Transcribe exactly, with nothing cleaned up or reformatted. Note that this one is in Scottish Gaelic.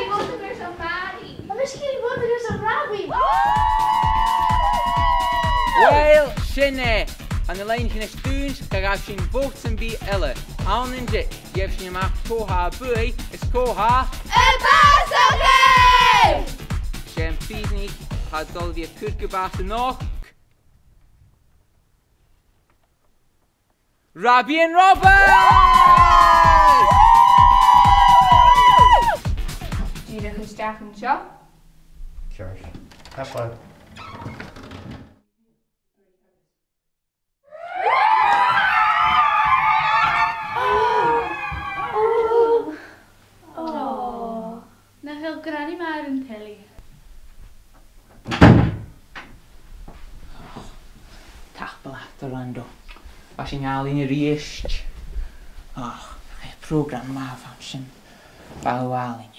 ag votail airson Màiri. Tha mise ag iarraidh votail airson Robbie. Uill, sin e. Tha na loidhnichean a-nis dùinte, cha ghabh sinn vote sam bith eile. Ann an diog, gheibh sinn a-mach cò tha a' buaidh is cò tha a' bàsachadh! 'S e am prìosanach a tha dol a bhith a' cur gu bàs a-nochd. Robbie an Robot! Dìreach a-steach an seo. Ceart. Tapadh leibh. Ò, nach eil Granny math air an telly? Tapadh leat, Orlando. Bha sinn àlainn a-rithist. Och, eh, prògram math a bh' ann sin. Bha thu àlainn.